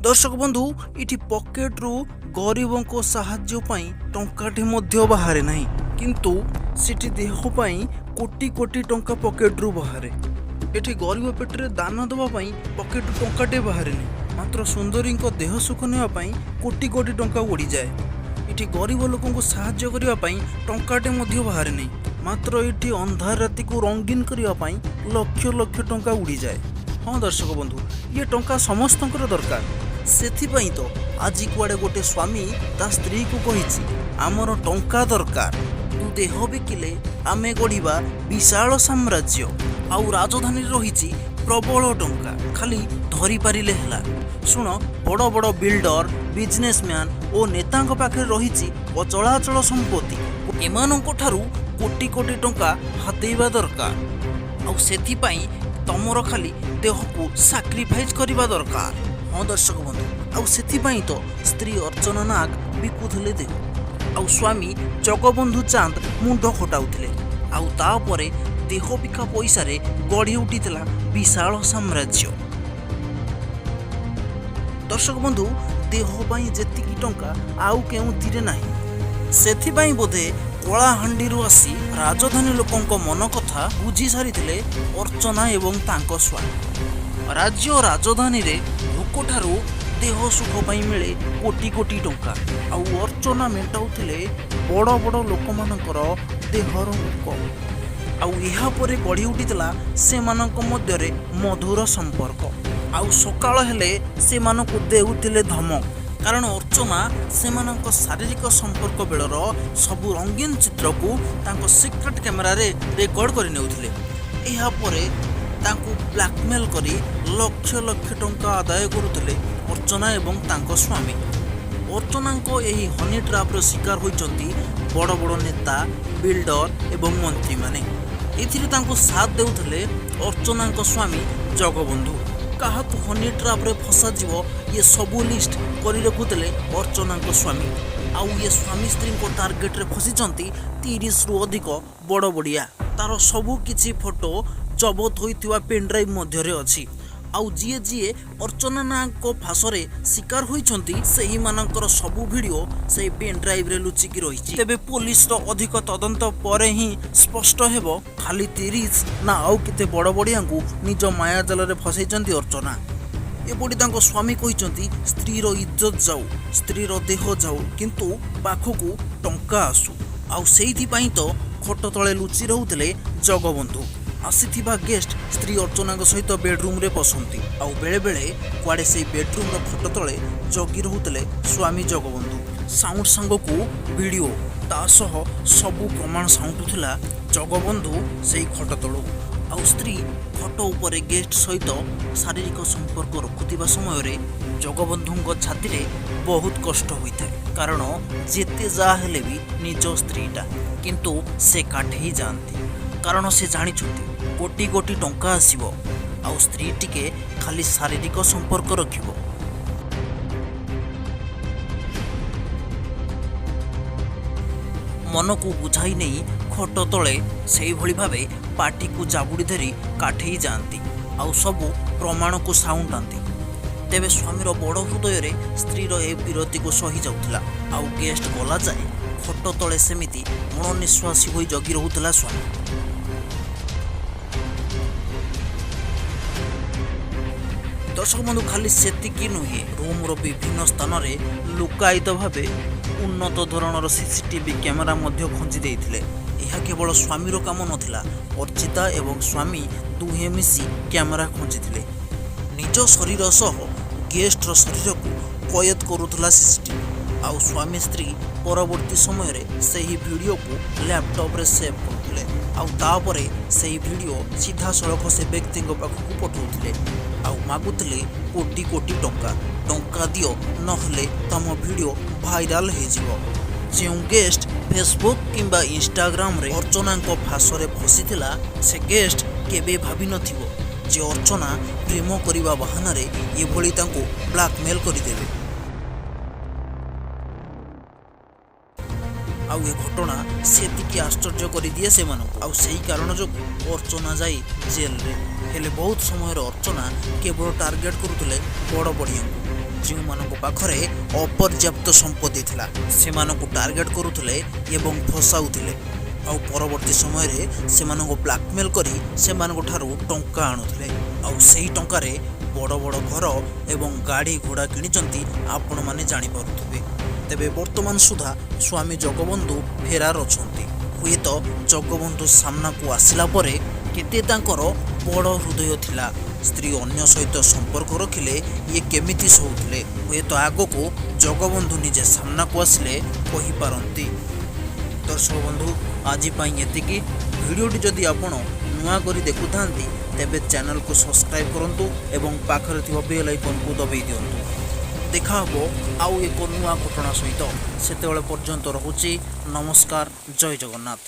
ଦର୍ଶକ ବନ୍ଧୁ, ଏଠି ପକେଟରୁ ଗରିବଙ୍କ ସାହାଯ୍ୟ ପାଇଁ ଟଙ୍କାଟି ମଧ୍ୟ ବାହାରେ ନାହିଁ, କିନ୍ତୁ ସେଠି ଦେହ ପାଇଁ କୋଟି କୋଟି ଟଙ୍କା ପକେଟରୁ ବାହାରେ। ଏଠି ଗରିବ ପେଟରେ ଦାନା ଦେବା ପାଇଁ ପକେଟରୁ ଟଙ୍କାଟେ ବାହାରେନି, ମାତ୍ର ସୁନ୍ଦରୀଙ୍କ ଦେହ ସୁଖ ନେବା ପାଇଁ କୋଟି କୋଟି ଟଙ୍କା ଉଡ଼ିଯାଏ। ଏଠି ଗରିବ ଲୋକଙ୍କୁ ସାହାଯ୍ୟ କରିବା ପାଇଁ ଟଙ୍କାଟେ ମଧ୍ୟ ବାହାରେନି, ମାତ୍ର ଏଠି ଅନ୍ଧାର ରାତିକୁ ରଙ୍ଗୀନ କରିବା ପାଇଁ ଲକ୍ଷ ଲକ୍ଷ ଟଙ୍କା ଉଡ଼ିଯାଏ। ହଁ ଦର୍ଶକ ବନ୍ଧୁ, ଇଏ ଟଙ୍କା ସମସ୍ତଙ୍କର ଦରକାର। ସେଥିପାଇଁ ତ ଆଜି କୁଆଡ଼େ ଗୋଟେ ସ୍ୱାମୀ ତା ସ୍ତ୍ରୀକୁ କହିଛି, ଆମର ଟଙ୍କା ଦରକାର, ତୁ ଦେହ ବିକିଲେ ଆମେ ଗଢ଼ିବା ବିଶାଳ ସାମ୍ରାଜ୍ୟ। ଆଉ ରାଜଧାନୀରେ ରହିଛି ପ୍ରବଳ ଟଙ୍କା, ଖାଲି ଧରିପାରିଲେ ହେଲା। ଶୁଣ, ବଡ଼ ବଡ଼ ବିଲ୍ଡର, ବିଜନେସମ୍ୟାନ୍ ଓ ନେତାଙ୍କ ପାଖରେ ରହିଛି ଅଚଳାଚଳ ସମ୍ପତ୍ତି। ଏମାନଙ୍କ ଠାରୁ କୋଟି କୋଟି ଟଙ୍କା ହାତେଇବା ଦରକାର, ଆଉ ସେଥିପାଇଁ ତମର ଖାଲି ଦେହକୁ ସାକ୍ରିଫାଇସ୍ କରିବା ଦରକାର। ହଁ ଦର୍ଶକ ବନ୍ଧୁ, ଆଉ ସେଥିପାଇଁ ତ ସ୍ତ୍ରୀ ଅର୍ଚ୍ଚନା ନାଗ ବିକୁଥିଲେ ଦେହ, ଆଉ ସ୍ୱାମୀ ଜଗବନ୍ଧୁ ଚାନ୍ଦ ମୁଣ୍ଡ ଖଟାଉଥିଲେ। ଆଉ ତାପରେ ଦେହ ବିକା ପଇସାରେ ଗଢ଼ି ଉଠିଥିଲା ବିଶାଳ ସାମ୍ରାଜ୍ୟ। ଦର୍ଶକ ବନ୍ଧୁ, ଦେହ ପାଇଁ ଯେତିକି ଟଙ୍କା ଆଉ କେଉଁଥିରେ ନାହିଁ। ସେଥିପାଇଁ ବୋଧେ କଳାହାଣ୍ଡିରୁ ଆସି ରାଜଧାନୀ ଲୋକଙ୍କ ମନ କଥା ବୁଝି ସାରିଥିଲେ ଅର୍ଚ୍ଚନା ଏବଂ ତାଙ୍କ ସ୍ୱାମୀ। ରାଜ୍ୟ ରାଜଧାନୀରେ ଭୋକଠାରୁ ଦେହ ସୁଖ ପାଇଁ ମିଳେ କୋଟି କୋଟି ଟଙ୍କା, ଆଉ ଅର୍ଚ୍ଚନା ମେଣ୍ଟାଉଥିଲେ ବଡ଼ ବଡ଼ ଲୋକମାନଙ୍କର ଦେହର ଭୋକ। ଆଉ ଏହାପରେ ଗଢ଼ି ଉଠିଥିଲା ସେମାନଙ୍କ ମଧ୍ୟରେ ମଧୁର ସମ୍ପର୍କ। ଆଉ ସକାଳ ହେଲେ ସେମାନଙ୍କୁ ଦେଉଥିଲେ ଧମକ, କାରଣ ଅର୍ଚ୍ଚନା ସେମାନଙ୍କ ଶାରୀରିକ ସମ୍ପର୍କ ବେଳର ସବୁ ରଙ୍ଗୀନ ଚିତ୍ରକୁ ତାଙ୍କ ସିକ୍ରେଟ୍ କ୍ୟାମେରାରେ ରେକର୍ଡ କରି ନେଉଥିଲେ। ଏହାପରେ ତାଙ୍କୁ ବ୍ଲାକମେଲ୍ କରି ଲକ୍ଷ ଲକ୍ଷ ଟଙ୍କା ଆଦାୟ କରୁଥିଲେ ଅର୍ଚ୍ଚନା ଏବଂ ତାଙ୍କ ସ୍ୱାମୀ। ଅର୍ଚ୍ଚନାଙ୍କ ଏହି ହନି ଟ୍ରାପ୍ର ଶିକାର ହୋଇଛନ୍ତି ବଡ଼ ବଡ଼ ନେତା, ବିଲ୍ଡର ଏବଂ ମନ୍ତ୍ରୀମାନେ। ଏଥିରେ ତାଙ୍କୁ ସାଥ ଦେଉଥିଲେ ଅର୍ଚ୍ଚନାଙ୍କ ସ୍ୱାମୀ ଜଗବନ୍ଧୁ। କାହାକୁ ହନି ଟ୍ରାପ୍ରେ ଫସାଯିବ, ଇଏ ସବୁ ଲିଷ୍ଟ କରି ରଖୁଥିଲେ ଅର୍ଚ୍ଚନାଙ୍କ ସ୍ୱାମୀ। ଆଉ ଇଏ ସ୍ୱାମୀ ସ୍ତ୍ରୀଙ୍କ ଟାର୍ଗେଟରେ ଫସିଛନ୍ତି 30ରୁ ଅଧିକ ବଡ଼ ବଡ଼ିଆ। ତାର ସବୁ କିଛି ଫଟୋ ଜବତ ହୋଇଥିବା ପେନ୍ଡ୍ରାଇଭ୍ ମଧ୍ୟରେ ଅଛି। ଆଉ ଯିଏ ଯିଏ ଅର୍ଚ୍ଚନା ନାଗଙ୍କ ଫାଶରେ ଶିକାର ହୋଇଛନ୍ତି, ସେହିମାନଙ୍କର ସବୁ ଭିଡ଼ିଓ ସେଇ ପେନ୍ ଡ୍ରାଇଭ୍ରେ ଲୁଚିକି ରହିଛି। ତେବେ ପୋଲିସର ଅଧିକ ତଦନ୍ତ ପରେ ହିଁ ସ୍ପଷ୍ଟ ହେବ, ଖାଲି 30 ନା ଆଉ କେତେ ବଡ଼ ବଡ଼ିଆଙ୍କୁ ନିଜ ମାୟାଜାଲରେ ଫସାଇଛନ୍ତି ଅର୍ଚ୍ଚନା। ଏପରି ତାଙ୍କ ସ୍ୱାମୀ କହିଛନ୍ତି, ସ୍ତ୍ରୀର ଇଜ୍ଜତ ଯାଉ, ସ୍ତ୍ରୀର ଦେହ ଯାଉ, କିନ୍ତୁ ପାଖକୁ ଟଙ୍କା ଆସୁ। ଆଉ ସେଇଥିପାଇଁ ତ ଖଟ ତଳେ ଲୁଚି ରହୁଥିଲେ ଜଗବନ୍ଧୁ। ଆସିଥିବା ଗେଷ୍ଟ ସ୍ତ୍ରୀ ଅର୍ଚ୍ଚନାଙ୍କ ସହିତ ବେଡରୁମ୍ରେ ପଶନ୍ତି, ଆଉ ବେଳେବେଳେ କୁଆଡ଼େ ସେଇ ବେଡରୁମ୍ର ଖଟ ତଳେ ଜଗି ରହୁଥିଲେ ସ୍ୱାମୀ ଜଗବନ୍ଧୁ। ସାଉଣ୍ଡ ସାଙ୍ଗକୁ ଭିଡ଼ିଓ, ତା ସହ ସବୁ ପ୍ରମାଣ ସାଉଁଟୁଥିଲା ଜଗବନ୍ଧୁ ସେଇ ଖଟ ତଳୁ। ଆଉ ସ୍ତ୍ରୀ ଖଟ ଉପରେ ଗେଷ୍ଟ ସହିତ ଶାରୀରିକ ସମ୍ପର୍କ ରଖୁଥିବା ସମୟରେ ଜଗବନ୍ଧୁଙ୍କ ଛାତିରେ ବହୁତ କଷ୍ଟ ହୋଇଥାଏ, କାରଣ ଯେତେ ଯାହା ହେଲେ ବି ନିଜ ସ୍ତ୍ରୀଟା। କିନ୍ତୁ ସେ କାଠେଇ ଯାଆନ୍ତି, କାରଣ ସେ ଜାଣିଛନ୍ତି କୋଟି କୋଟି ଟଙ୍କା ଆସିବ ଆଉ ସ୍ତ୍ରୀ ଟିକେ ଖାଲି ଶାରୀରିକ ସମ୍ପର୍କ ରଖିବ। ମନକୁ ବୁଝାଇ ନେଇ ଖଟ ତଳେ ସେଇଭଳି ଭାବେ ପାଟିକୁ ଜାବୁଡ଼ି ଧରି କାଠେଇ ଯାଆନ୍ତି, ଆଉ ସବୁ ପ୍ରମାଣକୁ ସାଉଁଟାନ୍ତି। ତେବେ ସ୍ୱାମୀର ବଡ଼ ହୃଦୟରେ ସ୍ତ୍ରୀର ଏ ବିରତିକୁ ସହି ଯାଉଥିଲା, ଆଉ ଗେଷ୍ଟ ଗଲା ଯାଏ ଖଟ ତଳେ ସେମିତି ଅଣନିଶ୍ୱାସୀ ହୋଇ ଜଗି ରହୁଥିଲା ସ୍ୱାମୀ। ଦର୍ଶକ ବନ୍ଧୁ, ଖାଲି ସେତିକି ନୁହେଁ, ରୁମ୍ର ବିଭିନ୍ନ ସ୍ଥାନରେ ଲୁକାୟିତ ଭାବେ ଉନ୍ନତ ଧରଣର ସିସିଟିଭି କ୍ୟାମେରା ମଧ୍ୟ ଖଞ୍ଜି ଦେଇଥିଲେ। ଏହା କେବଳ ସ୍ୱାମୀର କାମ ନଥିଲା, ଅର୍ଚ୍ଚିତା ଏବଂ ସ୍ୱାମୀ ଦୁହେଁ ମିଶି କ୍ୟାମେରା ଖଞ୍ଜିଥିଲେ। ନିଜ ଶରୀର ସହ ଗେଷ୍ଟର ଶରୀରକୁ କଏଦ କରୁଥିଲା ସିସିଟିଭି, ଆଉ ସ୍ୱାମୀ ସ୍ତ୍ରୀ ପରବର୍ତ୍ତୀ ସମୟରେ ସେହି ଭିଡ଼ିଓକୁ ଲ୍ୟାପଟପ୍ରେ ସେଭ୍ କରୁଥିଲେ, ଆଉ ତାପରେ ସେହି ଭିଡ଼ିଓ ସିଧାସଳଖ ସେ ବ୍ୟକ୍ତିଙ୍କ ପାଖକୁ ପଠାଉଥିଲେ, ଆଉ ମାଗୁଥିଲେ କୋଟି କୋଟି ଟଙ୍କା। ଟଙ୍କା ଦିଅ, ନହେଲେ ତମ ଭିଡ଼ିଓ ଭାଇରାଲ ହେଇଯିବ। ଯେଉଁ ଗେଷ୍ଟ ଫେସବୁକ୍ କିମ୍ବା ଇନଷ୍ଟାଗ୍ରାମରେ ଅର୍ଚ୍ଚନାଙ୍କ ଫାଶରେ ଫସିଥିଲା, ସେ ଗେଷ୍ଟ କେବେ ଭାବିନଥିବ ଯେ ଅର୍ଚ୍ଚନା ପ୍ରେମ କରିବା ବାହାନାରେ ଏଭଳି ତାଙ୍କୁ ବ୍ଲାକମେଲ୍ କରିଦେବେ। ଆଉ ଏ ଘଟଣା ସେତିକି ଆଶ୍ଚର୍ଯ୍ୟ କରିଦିଏ ସେମାନଙ୍କୁ, ଆଉ ସେଇ କାରଣ ଯୋଗୁଁ ଅର୍ଚ୍ଚନା ଯାଇ ଜେଲରେ। ହେଲେ ବହୁତ ସମୟରେ ଅର୍ଚ୍ଚନା କେବଳ ଟାର୍ଗେଟ୍ କରୁଥିଲେ ବଡ଼ ବଡ଼ିଆଙ୍କୁ। ଯେଉଁମାନଙ୍କ ପାଖରେ ଅପର୍ଯ୍ୟାପ୍ତ ସମ୍ପତ୍ତି ଥିଲା, ସେମାନଙ୍କୁ ଟାର୍ଗେଟ୍ କରୁଥିଲେ ଏବଂ ଫସାଉଥିଲେ, ଆଉ ପରବର୍ତ୍ତୀ ସମୟରେ ସେମାନଙ୍କୁ ବ୍ଲାକମେଲ୍ କରି ସେମାନଙ୍କ ଠାରୁ ଟଙ୍କା ଆଣୁଥିଲେ, ଆଉ ସେହି ଟଙ୍କାରେ ବଡ଼ ବଡ଼ ଘର ଏବଂ ଗାଡ଼ି ଘୋଡ଼ା କିଣିଛନ୍ତି, ଆପଣମାନେ ଜାଣିପାରୁଥିବେ। ତେବେ ବର୍ତ୍ତମାନ ସୁଦ୍ଧା ସ୍ୱାମୀ ଜଗବନ୍ଧୁ ଫେରାର ଅଛନ୍ତି। ହୁଏତ ଜଗବନ୍ଧୁ ସାମ୍ନାକୁ ଆସିଲା ପରେ କେତେ ତାଙ୍କର ବଡ଼ ହୃଦୟ ଥିଲା, ସ୍ତ୍ରୀ ଅନ୍ୟ ସହିତ ସମ୍ପର୍କ ରଖିଲେ ଇଏ କେମିତି ସହୁଥିଲେ, ହୁଏତ ଆଗକୁ ଜଗବନ୍ଧୁ ନିଜେ ସାମ୍ନାକୁ ଆସିଲେ କହିପାରନ୍ତି। ଦର୍ଶକ ବନ୍ଧୁ, ଆଜି ପାଇଁ ଏତିକି। ଭିଡ଼ିଓଟି ଯଦି ଆପଣ ନୂଆ କରି ଦେଖୁଥାନ୍ତି, ତେବେ ଚ୍ୟାନେଲକୁ ସବସ୍କ୍ରାଇବ୍ କରନ୍ତୁ ଏବଂ ପାଖରେ ଥିବା ବେଲ୍ ଆଇକନ୍କୁ ଦବାଇ ଦିଅନ୍ତୁ। ଦେଖା ହେବ ଆଉ ଏକ ନୂଆ ଘଟଣା ସହିତ, ସେତେବେଳେ ପର୍ଯ୍ୟନ୍ତ ରହୁଛି। ନମସ୍କାର, ଜୟ ଜଗନ୍ନାଥ।